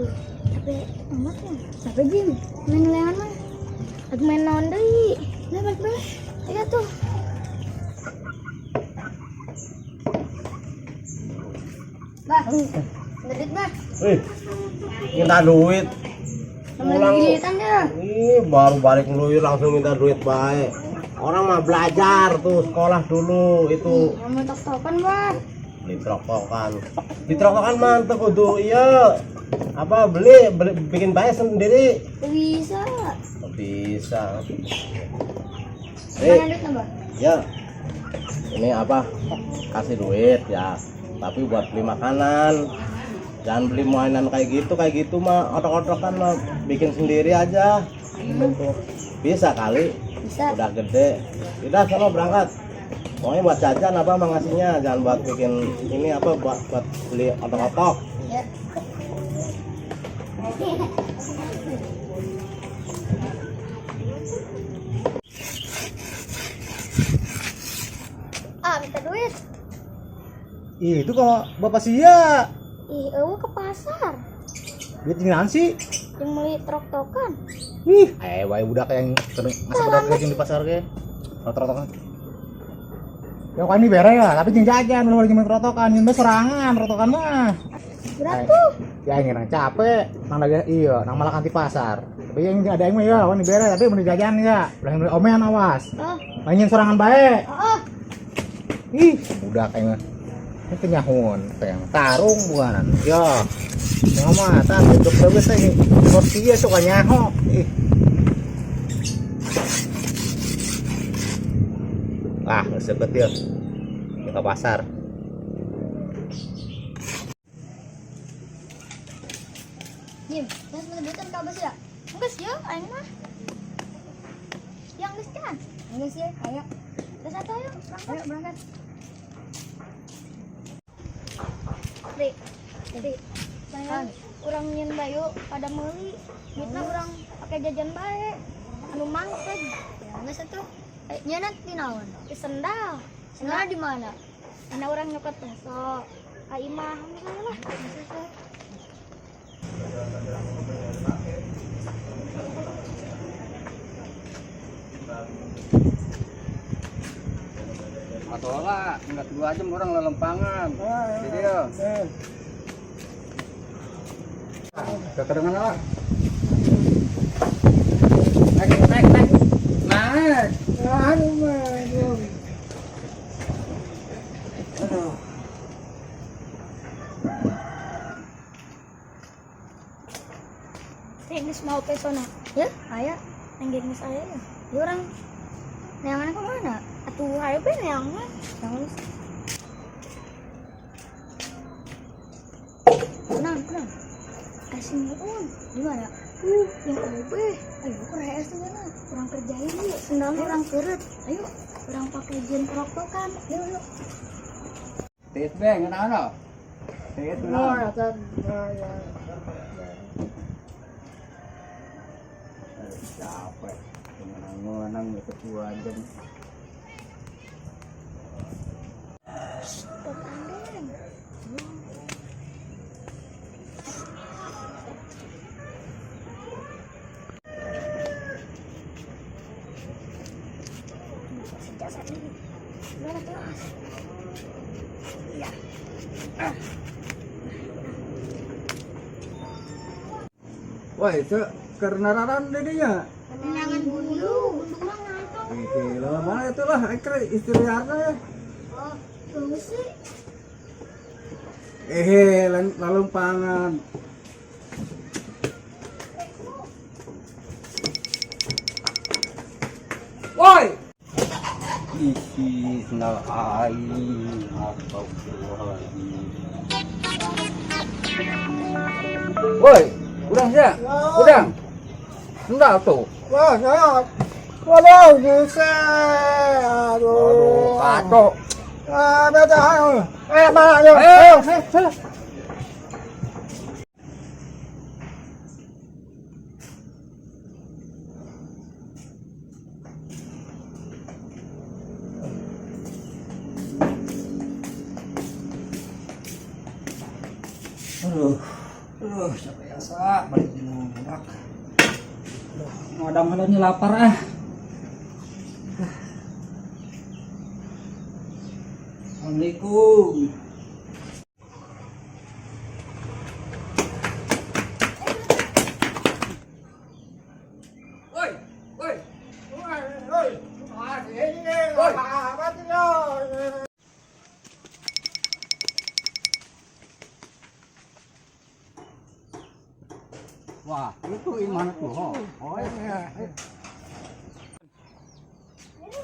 Aduh, capek amat ya. Capek, Jim. Main leangan mah. Aku main naon deui. Nah, balik balik. Ayo tuh. Bah, duit, Bah. Wih, minta duit. Pulang. Ih, baru balik ngeluyur langsung minta duit baik. Orang mah belajar tuh, sekolah dulu itu. Mau tok-tokan, Bah. Beli trokokan. Di trokokan mantep kudu iya. Apa beli, beli bikin baik sendiri. Bisa. Bisa. Mana duit, Bah? Ya. Ini apa? Kasih duit ya. Tapi buat beli makanan. Jangan beli mainan kayak gitu mah otok-otokan mah bikin sendiri aja. Gitu. Bisa kali. Bisa. Udah gede. Udah sama berangkat. Pokoknya buat jajan apa mah ngasihnya, jangan buat bikin ini apa buat beli otok-otok. Ya. Ah, minta duit. Ih, itu kok bapak sia. Ih, eueuh ke pasar. Duit gimana sih? Yang beli trok-tokan. Ih, wae budak yang masa budak yang di pasar ke. Trok-trokan. Ya kan ini bere ya, tapi jeung jajan lu lagi main trotokan, jeung sorangan trotokan mah. Berat tuh. Ya yang capek, nang lagi iya, nang malah anti pasar. Tapi yang ada yang mah ya, ini bere tapi beli jajan ya. Ulah beli omean awas. Ah, Mainin sorangan bae. ah, Ih, budak aing mah. Ini penyahun, pengen tarung bukan. Ya. Yang mah tah duduk terus teh kursi ya suka nyaho. Ih. Ah, geus deket ya. Ya ke pasar. Jim, geus minta duitan ka abah sia? Geus ya, aing mah. Yang geus can. Geus ya, ayo. Geus atuh ayo, berangkat. Ayo berangkat. Ri, Ri. Sayang, urang nyeun bayu pada meuli. Duitna urang pake jajan bae. Anu mangkeg. Ya geus atuh. Nya nanti naon? Di sendal. Sendal di mana? Ana urang nyokot peso. Ka imah misalnya lah. Matola, enggak 2 jam orang lelempangan. Jadi ya. Kekerengan lah. Naik, naik, naik. Naik. Aduh, Aduh. Ri, geus mau pesona. Ya, aya. Nang geus aya ya. Ieu urang neangan ka mana? Atuh ayo be neangan. Jangan. Tenang, tenang. Kasih nuun. Di mana? Yang obeh. Ayo, kurang es tuh mana? Urang kerjain yuk, sendalna urang keureut. Ayo, urang pakai jin protokan. Yuk, yuk. Tis beng, kenapa? Tis, kenapa? Capek. Menang-menang itu 2 jam. Potandeng. Senjata ini. Gimana kelas? Iya. Wah, itu karena raran dedinya. Kenangan bundu, bundu mah ngantong. Gila, mana itulah istri Arna ya. Oh, bagus sih. Lalumpangan. Woi! Isi sendal aing, astagfirullahaladzim. Woi, udang sia, udang. Sendal tuh. Wah, saya. Waduh, buset. Aduh. Aduh, kacau. Ah, beda. Ayo. Mana ayo. Ayo, ayo. Aduh. Aduh, siapa ya sa balik di budak. Aduh, ngadang heula lapar ah. Assalamualaikum. Woi, woi. Woi. Wah, itu imana tuh. Oh, iya. Ini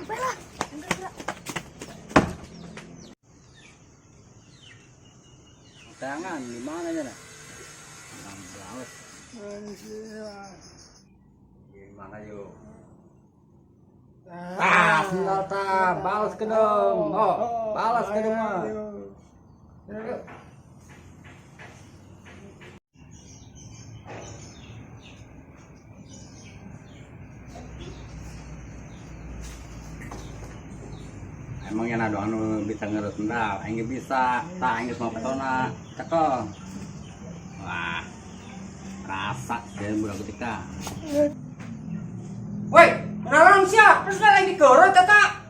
lah. Enggak. Tangan di mana ya? Gimana yuk? Ah, sendal ta, balas ke dong. Oh, balas ke dong mah. Emang yang ada anu bisa ngerus sendal, aing ge bisa, tah aing geus mau pesona, cakep. Wah, rasa sih budak ketika. Woi, kenalan sia, terus lagi dikerut tata.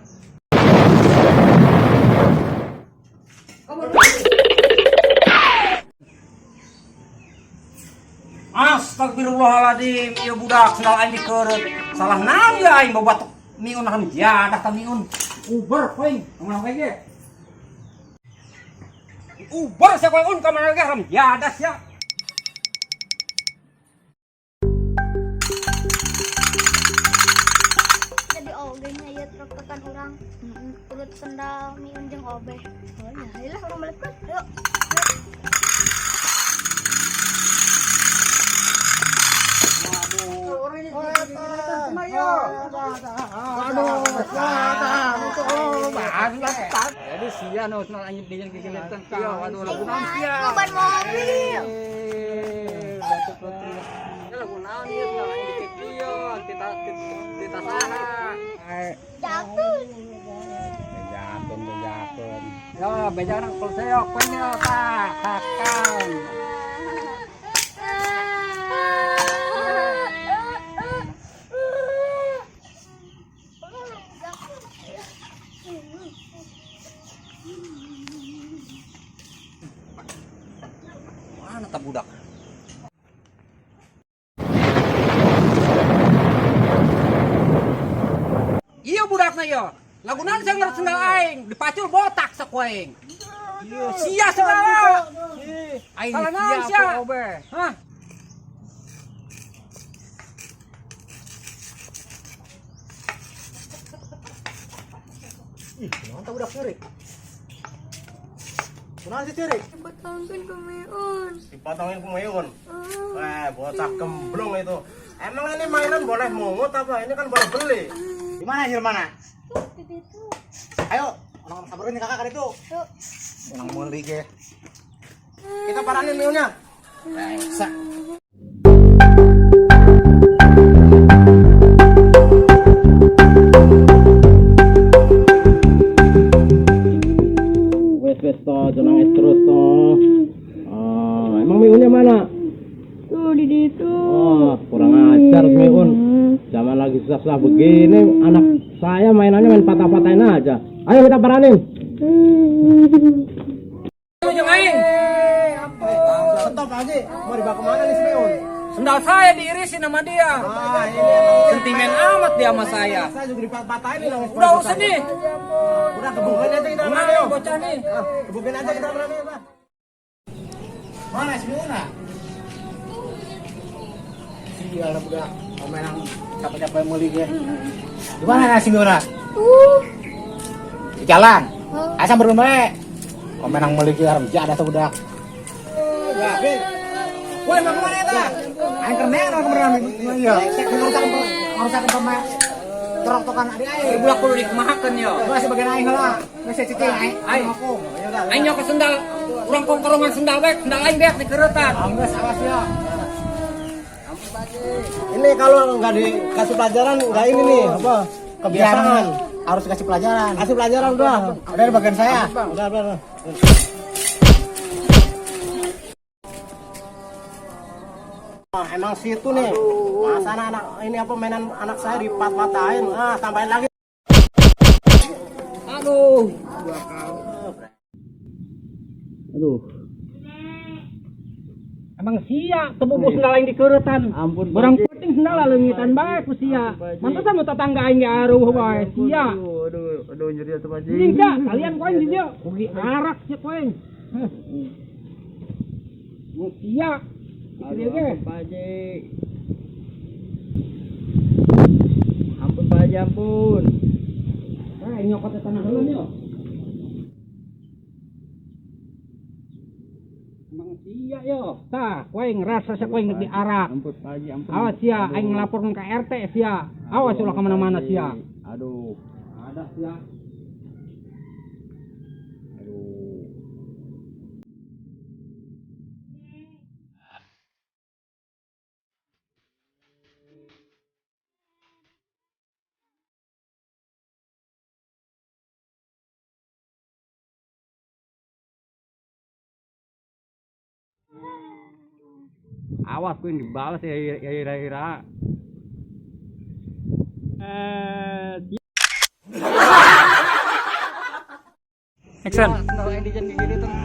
Astagfirullahaladzim, ieu budak sendal aing dikerut. Salah naon ya aing babatuk miun haram jadah ta miun. Uber koing, ngomong kayak ge. Uber sia koing un ka mana ge haram jadah sia. Jadi oge nya ieu truk-trukan urang. Urut sendal miun jeung obeh. Oh ya, ayolah urang balik kan. Ayo. Jadi sia nu sendal anjing dijieun kikilitan. Iya, waduh lagu naon sia. Ban mobil. Ya lagu naon ieu sendal anjing dikieu, tita tita saha. Jatuh. Bejakeun, bejakeun. Ya, bejakeun kalau seok kowe tah, kakang. Mana tak budak? Iya budakna yo. Lagu naon saya ngerti sendal aing, dipacul botak sok aing. Sia segala. Aing salah naon sia? Hah? Ih, kunaon tah budak ceurik? Kunaon sih ceurik? Dipotongkeun ku miun. Dipotongin ku Miun. Eh, bocah gemblung itu. Emang ini mainan boleh mungut apa? Ini kan boleh beli. Di mana anjir mana? Tuh, di situ. Ayo, orang sabarin kakak kan itu. Yuk. Orang meuli ge. Kita paranin Miunnya. Brengsek. Wes wes toh, jangan nangis terus toh. Oh, emang Miunnya mana? Tuh di situ. Oh, kurang ajar Miun. Zaman lagi susah-susah begini, anak saya mainannya main patah-patahin aja. Ayo kita paranin. Jeung aing. Stop aja. Mau dibawa kemana nih si Miun? Sendal saya diirisin sama dia. Ah, ini emang Sentimen amat dia sama saya. Saya juga dipatah-patahin nih. Nangis. Udah usah nih. Udah kebukin aja kita Mana rame. bocah nih? Ah, kebukin aja kita rame, Pak. Mana si Miuna? Sial lah budak. Omenan capek-capek meuli ge. Di mana ya si Miuna? Tuh. Di jalan. Ayo samperin bae. Omenang meuli ge haram jadah tuh budak. Woi, mau kemana eta? Aing keur neang kemana iya. Ngarusakeun pemain trok-trokan adik aing. Budak kudu dikumahakeun yo. Gua sebagian aing heula. Geus cicing aing. Aing. Aku. Aing nyok ke sendal, urang kongkorongan sendal bae, sendal aing beak dikeureutan. Geus awas ya. Ini kalau nggak dikasih pelajaran nggak ini nih apa kebiasaan. Harus kasih pelajaran. Kasih pelajaran udah. Udah di bagian saya. Udah, udah, udah. Ah, emang situ nih. Masa anak-anak ini apa mainan anak saya dipat-patahin. Ah, tambahin lagi. Aduh. Aduh. Emang sia tebubu sendal aing dikeuretan. Ampun, Barang Pak Ji. penting sendal leungitan bae ku sia. Ampun, Pak Ji. Mantesan nu tetangga aing ge aruh bae sia. Aduh, aduh, aduh nyeri atuh Pak Ji. Ini sia, kalian ku aing di dieu. Kugi arak sia ku aing. Heh. Nu sia. Aduh, Dieu ge. ampun, Pak Haji. Ampun Pak Haji, ampun. Ah, nyokot tanah heula nya. Emang sia yo. Tah, ku aing ngerasa sia ku aing deuk diarak. Ampun Pak Haji, ampun. Awas sia, aing ngelaporkeun ka RT sia. Awas ulah ka mana-mana sia. Aduh. Ada sia. Aduh. Awas ku yang dibalas ya ya ira ira. Eh, Action. Sendal aing dijan kayak gini tuh.